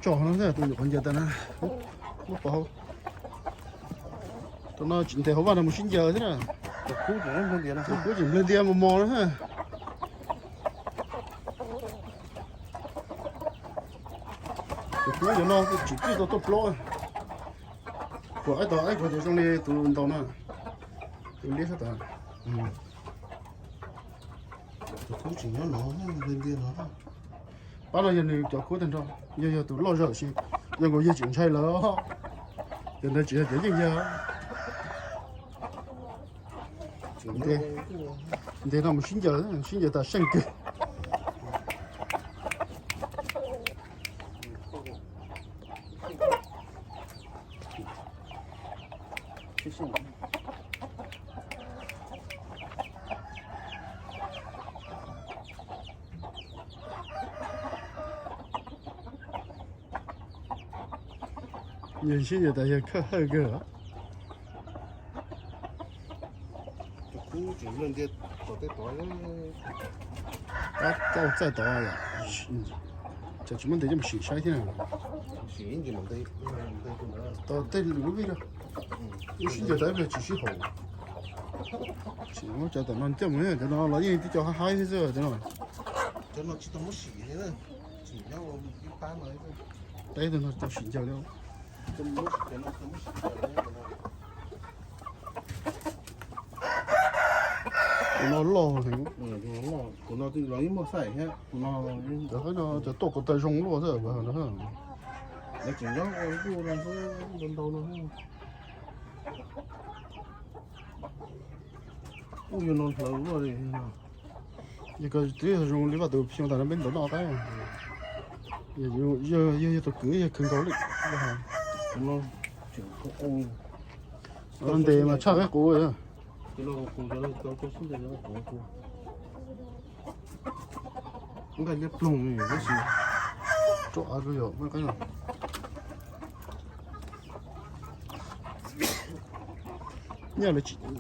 Tso no, tus nyuam qhuav ncaws tas na, muab pov hauv. Tus no tsis ntes hauv vaj no mus sib ncaws thiab na. Tus kub tseem nplawg ntias mos mos no. Tus kub cov no tsis pib tau tuaj plaub. Kuv aib tau aib kuv cov zoo li tus ntaus na. Tus liab sab tod. Tus kub tseem nyob no, nplawg ntias no. Pab no yog nws cov kub tag nrho, yog yog tus loj zog sis, yog nkaus yawg tseem ntshai lawm. Cov ntawd tsis yog cov yeej yawg. Ntes no mus sib ncaws, sib ncaws tas seej kawg. Yog sib ncaws tas yog khawj hawj kawg. Tus kub tseem nplawg ntias tom tej tod. Tab txaij tod, cas tsis muab ntes coj mus sim saib thiab. Sim ib ntsis tom tej lwm lub vij rau. Wb sib ncaws tas ib pliag tsis sib haum. Sim muab cov tom no coj mus, cov no los yeej tib co haib haib thiab xwb cov no. Cov no tsis tau muab sim li na, tsis nyob ua ib pab no. Peb tug no tau sim ncaws li. Tus no loj heev. Tus no los yeej muaj xaim thiab. Tus no cov tuaj ko taw zoo luaj xwb. Lawv tseem nyob ua ntuj no xwb, ntau ntau no. Ub, yog no hlawv luaj li. Yog koj twb zoo li vaj tus xyoo tas no peb ntawd noj qaib. Yog yog tus kwv yog kawg nkaus li. Ntes mas tshaj qaib qus. Nqaij liab ploog tab sis rau av yog qaib no.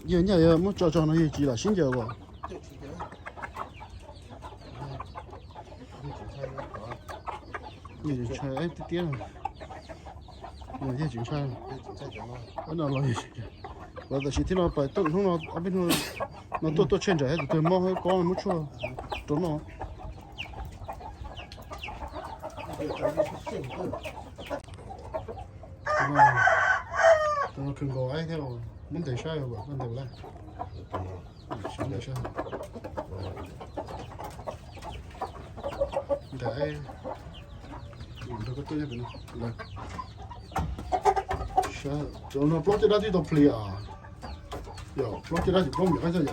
Yog nyaj yog muab tso tso no yog tsis lam sib ncaws as. Yog ntshai tiab tiab. Yog tsis ntshai. No los, tam sim thiab no pais tuaj hnub no ob peb hnub no tuaj tuaj tsheej nraim tus twg mob kob muab tshuaj rau noj. Tus no kawg nkaus aib thiab, muab ntes saib koj ntes lawm. Ntes saib. Ntes, nrog koj tuaj nyob pem no. Cov no plaub caj dab twb tau plis os. Yog plaub caj dab tsis plaub me qaib xwb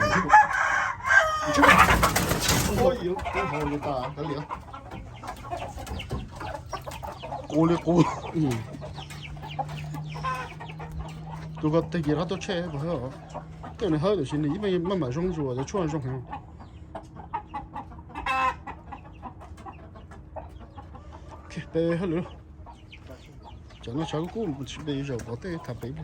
yom. Qus li qus. Tus ko teg kiag rov tuaj tsheej, tej nws hawb tam sim nws yeej maj mam zoo zuas cov tshuaj zoo heev. Pe hauj lwm, tsam no tshav kub kub pe zaum pov tej tham pem.